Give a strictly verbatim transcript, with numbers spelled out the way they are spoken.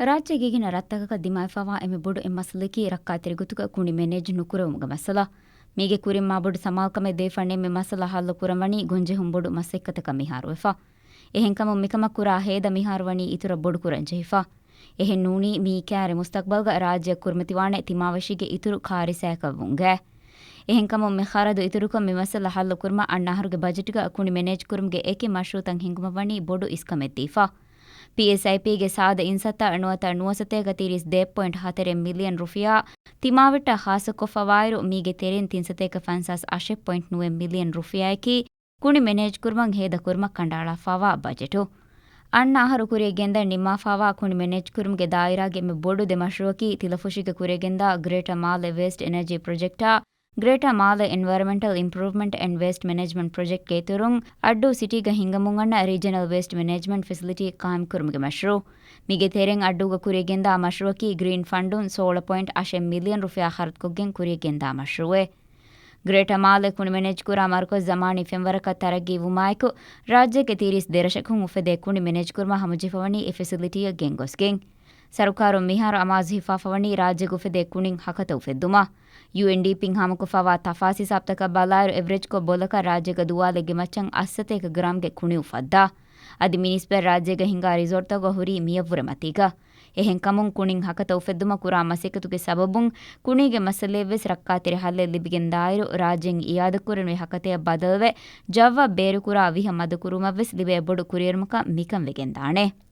ރާއްޖޭގެ ގިނަ ރަށްތަކަކަށް ދިމާވެފައިވާ އެންމެ ބޮޑު އެއް މައްސަލައަކީ ރައްކާތެރި ގޮތުގަ ކުނި މެނޭޖް ނުކުރެވުމުގެ މައްސަލަ. މީގެ ކުރިން މާބޮޑު ސަމާލުކަމެއް ދެވިފަ ނެތް މި މައްސަލަ ހައްލު ކުރަން ވަނީ ގޮންޖެހުން ބޮޑު މަސައްކަތަކަށް މިހާރު ވެފަ. އެހެންކަމުން މިކަމަށް ކުރާ ހޭދަ މިހާރު ވަނީ އިތުރަށް ބޮޑުކުރަން ޖެހިފަ. އެހެން ނޫނީ މިއީ ކައިރި މުސްތަޤްބަލްގަ ރާއްޖެއަށް ކުރިމަތިވާނެ ތިމާވެށީގެ އިތުރު ކާރިސާއަކަށްވުމުގައި. އެހެންކަމުން މި ޚަރަދު އިތުރުކޮށް މި މައްސަލަ ހައްލު ކުރުމަށް އަންނަ އަހަރުގެ ބަޖެޓްގަ ކުނި މެނޭޖް ކުރުމުގެ އެކި މަޝްރޫޢުތައް ހިންގުމަށް ވަނީ ބޮޑު އިސްކަމެއް ދީފަ. ޕީއެސްއައިޕީގެ ސާދަ އިންސައްތަ ނުވަތަ ނުވަސަތޭކަ ތިރީސް ދެ ޕޮއިންޓް ހަތަރެއް މިލިއަން ރުފިޔާ ތިމާވެއްޓަށް ޚާއްޞަކޮށްފަވާއިރު، މީގެ ތެރެއިން ތިންސަތޭކަ ފަންސާސް އަށެއް ޕޮއިންޓް ނުވެ މިލިއަން ރުފިޔާއަކީ ކުނި މެނޭޖް ކުރުމަށް ހޭދަ ކުރުމަށް ކަނޑައަޅާފަވާ ބަޖެޓު. އަންނަ އަހަރު ކުރިއަށް ގެންދަން ނިންމާފަވާ ކުނި މެނޭޖް ކުރުމުގެ ދާއިރާގެ އެންމެ ބޮޑު ދެ މަޝްރޫޢަކީ ތިލަފުށީގެ ކުރިއަށް ގެންދާ ގްރޭޓަ މާލެ ވޭސްޓް އެނަޖީ ޕްރޮޖެކްޓާ، ގްރޭޓަ މާލެ އެންވަޔަރަމެންޓަލް އިމްޕްރޫވްމަންޓް އެންޑް ވޭސްޓް މެނޭޖްމަންޓް ޕްރޮޖެކްޓްގެ އިތުރުން، އައްޑޫ ސިޓީގަ ހިންގަމުން އަންނަ ރީޖަނަލް ވޭސްޓް މެނޭޖްމަންޓް ފެސިލިޓީ ޤާއިމް ކުރުމުގެ މަޝްރޫޢު. މީގެ ތެރެއިން އައްޑޫގަ ކުރިއަށް ގެންދާ މަޝްރޫޢަކީ ގްރީން ފަންޑުން ސޯޅަ ޕޮއިންޓް އަށެއް މިލިއަން ރުފިޔާ ޚަރަދުކޮށްގެން ކުރިއަށް ގެންދާ މަޝްރޫޢެއް. ގްރޭޓަ މާލެ ކުނި މެނޭޖް ކުރާ މަރުކަޒު ޒަމާނީ ފެންވަރަކަށް ތަރައްގީ ވުމާއެކު، ރާއްޖޭގެ ތިރީސް ދެ ރަށަކުން އުފެދޭ ކުނި މެނޭޖް ކުރުމަށް ހަމަޖެހިފަވަނީ އެ ފެސިލިޓީއަށް ގެންގޮސްގެން. ސަރުކާރުން މިހާރު އަމާޒު ހިފާފަވަނީ ރާއްޖޭގަ އުފެދޭ ކުނިން ހަކަތަ އުފެއްދުމަށް. ޔޫއެންޑީޕީން ހާމަކޮށްފައިވާ ތަފާސް ހިސާބުތަކަށް ބަލާއިރު، އެވްރެޖްކޮށް ބޮލަކަށް ރާއްޖޭގަ ދުވާލެއްގެ މައްޗަށް އަށްސަތޭކަ ގްރާމްގެ ކުނި އުފައްދާ. އަދި މި ނިސްބަތް ރާއްޖޭގަ ހިނގާ ރިސޯޓްތަކުގަ ހުރީ މިޔަށްވުރެ މަތީގަ. އެހެންކަމުން ކުނިން ހަކަތަ އުފެއްދުމަށް ކުރާ މަސައްކަތުގެ ސަބަބުން ކުނީގެ މައްސަލައެއްވެސް ރައްކާތެރި ހައްލެއް ލިބިގެން ދާއިރު، ރާއްޖޭން އިއާދަކުރެވޭ ހަކަތަޔަށް ބަދަލުވެ، ޖައްވަށް ބޭރުކުރާ ވިހަ މަދުކުރުމަށްވެސް ލިބޭ ބޮޑު ކުރިއެރުމަކަށް މިކަން ވެގެންދާނެ.